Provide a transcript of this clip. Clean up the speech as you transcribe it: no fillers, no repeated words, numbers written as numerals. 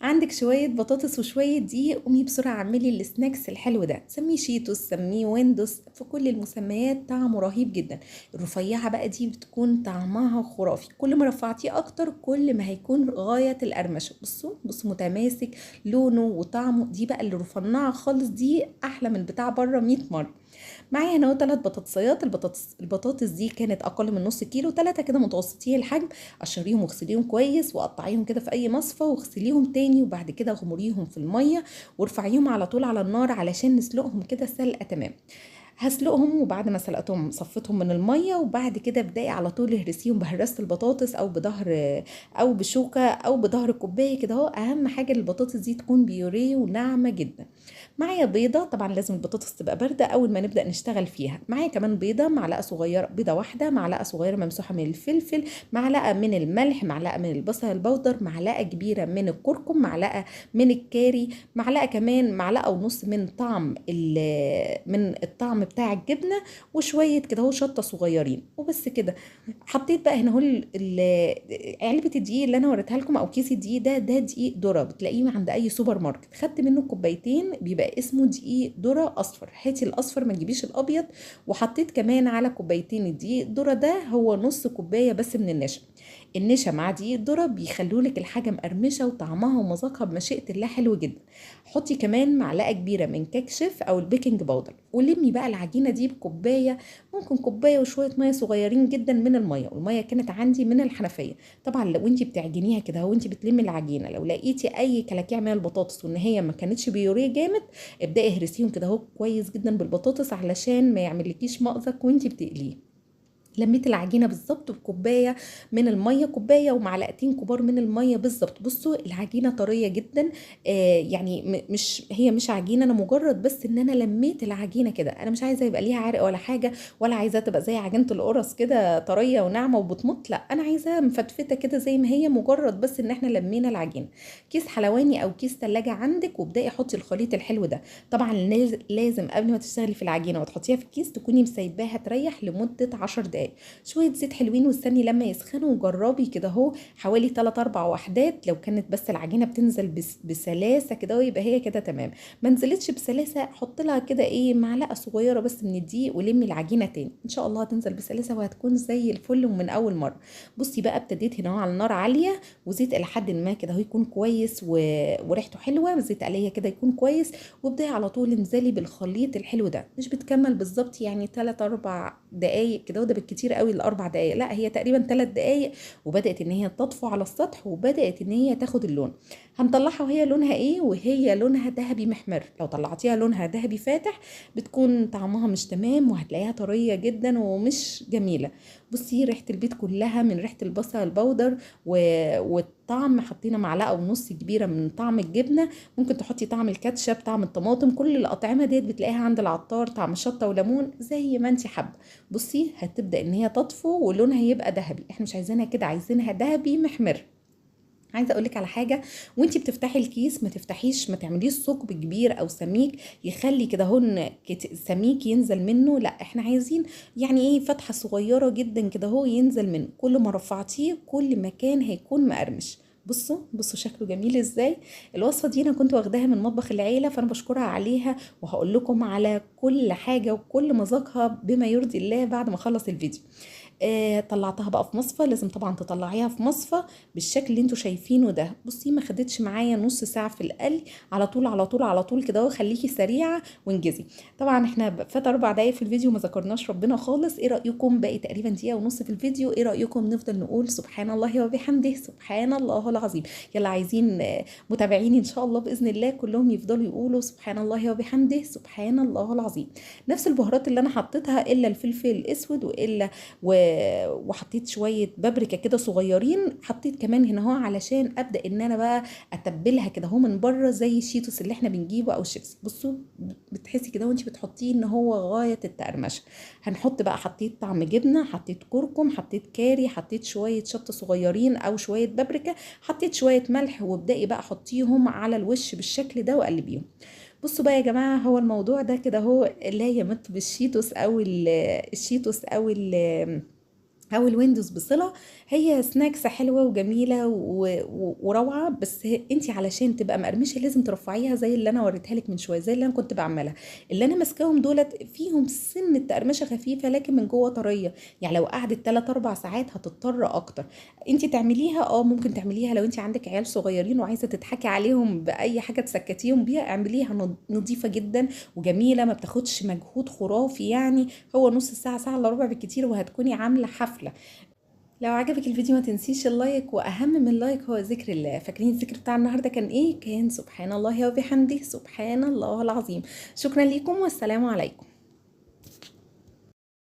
عندك شوية بطاطس وشوية دقيق، قومي بسرعة اعملي ال snacks الحلو ده، سميه شيتوس سميه ويندوز، في كل المسميات طعمه رهيب جدا. الرفيعة بقى دي بتكون طعمها خرافي، كل ما رفعتيه اكتر كل ما هيكون غاية القرمشة. بصوا بصوا متماسك لونه وطعمه، دي بقى اللي رفنعة خالص، دي احلى من بتاع بره 100 مرة. معايا هنا اهو 3 بطاطسيات، البطاطس دي كانت اقل من نص كيلو، 3 كده متوسطي الحجم، قشريهم واغسليهم كويس وقطعيهم كده في اي مصفى واغسليهم تاني، وبعد كده غمريهم في المية وارفعيهم على طول على النار علشان نسلقهم كده سلقه تمام. هسلقهم، وبعد ما سلقتهم صفيتهم من المية، وبعد كده ابدأي على طول اهرسيهم بهرسه البطاطس او بظهر او بشوكة او بظهر كوباية كده اهو. اهم حاجة البطاطس دي تكون بيوريه وناعمه جدا. معايا بيضة، طبعا لازم البطاطس تبقى باردة اول ما نبدا نشتغل فيها. معايا كمان بيضة، معلقه صغيرة، بيضة واحدة، معلقه صغيرة ممسوحة من الفلفل، معلقه من الملح، معلقه من البصل البودر، معلقه كبيرة من الكركم، معلقه من الكاري، معلقه كمان، معلقه ونص من طعم من الطعم بتاع الجبنة، وشوية كده اهو شطه صغيرين، وبس كده. حطيت بقى هنا اهو علبة الدقيق اللي انا وريتها لكم او كيس الدقيق ده، ده دقيق ذره بتلاقيه عند اي سوبر ماركت، خدت منه كوبايتين، بيبقى اسمه دقيق ذره اصفر، هاتي الاصفر ما تجيبيش الابيض. وحطيت كمان على كوبايتين الدقيق ذره ده هو نص كوباية بس من النشا. النشا مع دقيق الذرة بيخلوا لك الحاجة مقرمشه وطعمها ومذاقها بمشيئة الله حلو جدا. حطي كمان معلقه كبيرة من كيك شيف او ال baking powder، ولمي بقى العجينة دي بكوبايه، ممكن كوباية وشوية مية صغيرين جدا من المية، والمية كانت عندي من الحنفية. طبعا لو انتي بتعجنيها كده وانتي بتلمي العجينة، لو لقيتي اي كلاكيع من البطاطس وان هي ما كانتش بيوريه جامد، ابداي اهرسيهم كده اهو كويس جدا بالبطاطس علشان ما يعملكيش مأزق وانتي بتقليه. لميت العجينة بالظبط بكوبايه من المية، كوباية ومعلقتين كبار من المية بالظبط. بصوا العجينة طرية جدا، يعني مش هي مش عجينه، انا مجرد بس ان انا لميت العجينة كده، انا مش عايزه يبقى ليها عرق ولا حاجة، ولا عايزاها تبقى زي عجينه القرص كده طرية وناعمه وبتمط، لا انا عايزاها مفتفته كده زي ما هي، مجرد بس ان احنا لمينا العجينة. كيس حلواني او كيس تلاجة عندك، وابداي حطي الخليط الحلو ده. طبعا لازم قبل ما تشتغلي في العجينة وتحطيها في الكيس تكوني مسيباها تريح لمدة 10 دقائق. شوية زيت حلوين واستني لما يسخنوا، وجربي كده اهو حوالي 3-4 وحدات. لو كانت بس العجينة بتنزل بسلاسة كده يبقى هي كده تمام، ما نزلتش بسلاسة حط لها كده ايه معلقه صغيرة بس من الدقيق ولمي العجينة تاني، ان شاء الله هتنزل بسلاسة وهتكون زي الفل ومن اول مرة. بصي بقى ابتديت هنا على النار عالية وزيت الى حد ما كده اهو يكون كويس وريحته حلوة، زيت قليه كده يكون كويس، وابداي على طول انزلي بالخليط الحلو ده. مش بتكمل بالظبط يعني 3-4 دقايق كده، وده بالكتير قوي ال4 دقايق، لا هي تقريبا 3 دقايق، وبدات ان هي تطفو على السطح وبدات ان هي تاخد اللون. هنطلعها وهي لونها ايه؟ وهي لونها ذهبي محمر. لو طلعتيها لونها ذهبي فاتح بتكون طعمها مش تمام وهتلاقيها طرية جدا ومش جميلة. بصي ريحه البيت كلها من ريحه البصل البودر والطعم، حطينا معلقه ونص كبيرة من طعم الجبنة، ممكن تحطي طعم الكاتشب، طعم الطماطم، كل الاطعمة ديت بتلاقيها عند العطار، طعم شطه وليمون زي ما انت حابة. بصي هتبدا ان هي تطفو ولونها يبقى ذهبي، احنا مش عايزينها كده، عايزينها ذهبي محمر. عايزه اقولك على حاجة، وانتي بتفتحي الكيس ما تفتحيش، ما تعمليش ثقب كبير او سميك يخلي كده هون سميك ينزل منه، لا احنا عايزين يعني ايه فتحه صغيرة جدا كده اهو ينزل منه. كل ما رفعتيه كل ما كان هيكون مقرمش. بصوا بصوا شكله جميل ازاي. الوصفة دي انا كنت واخداها من مطبخ العيلة، فانا بشكرها عليها وهقول لكم على كل حاجة وكل مذاقها بما يرضي الله بعد ما اخلص الفيديو. طلعتها بقى في مصفى، لازم طبعا تطلعيها في مصفى بالشكل اللي انتوا شايفينه ده. بصي ما خدتش معايا نص ساعة في القلي، على طول على طول على طول كده، وخليكي سريعة وانجزي. طبعا احنا فات 4 دقايق في الفيديو ما ذكرناش ربنا خالص. ايه رايكم؟ باقي تقريبا دقيقة ونص في الفيديو، ايه رايكم نفضل نقول سبحان الله وبحمده سبحان الله العظيم؟ يلا عايزين متابعيني ان شاء الله باذن الله كلهم يفضلوا يقولوا سبحان الله وبحمده سبحان الله العظيم. نفس البهارات اللي انا حطيتها الا الفلفل الاسود والا وحطيت شوية بابريكا كده صغيرين، حطيت كمان هنا اهو علشان ابدا ان انا بقى اتبلها كده اهو من بره زي الشيتوس اللي احنا بنجيبه او الشيبس. بصوا بتحسي كده وانت بتحطيه ان هو غاية التقرمشه. هنحط بقى، حطيت طعم جبنه، حطيت كركم، حطيت كاري، حطيت شوية شطه صغيرين او شوية بابريكا، حطيت شوية ملح، وابداي بقى حطيهم على الوش بالشكل ده وقلبيهم. بصوا بقى يا جماعة، هو الموضوع ده كده اهو لا يمت بالشيتوس او الشيتوس او او الويندوز بصله. هي snacks حلوة وجميلة وروعه، بس انت علشان تبقى مقرمشه لازم ترفعيها زي اللي انا وريتها لك من شوية، زي اللي انا كنت بعملها. اللي انا ماسكاهم دولت فيهم سنة تقرمشه خفيفة لكن من جوه طرية، يعني لو قعدت 3-4 ساعات هتضطر اكتر. انت تعمليها، ممكن تعمليها لو انت عندك عيال صغيرين وعايزه تضحكي عليهم باي حاجة تسكتيهم بيها، اعمليها نظيفة جدا وجميلة، ما بتاخدش مجهود خرافي، يعني هو نص ساعة، ساعة الا ربع بالكتير، وهتكوني عامله حفلة. لو عجبك الفيديو ما تنسيش ال like، واهم من ال like هو ذكر الله. فاكرين الذكر بتاع النهارده كان ايه؟ كان سبحان الله وبحمده، سبحان الله العظيم. شكرا لكم والسلام عليكم.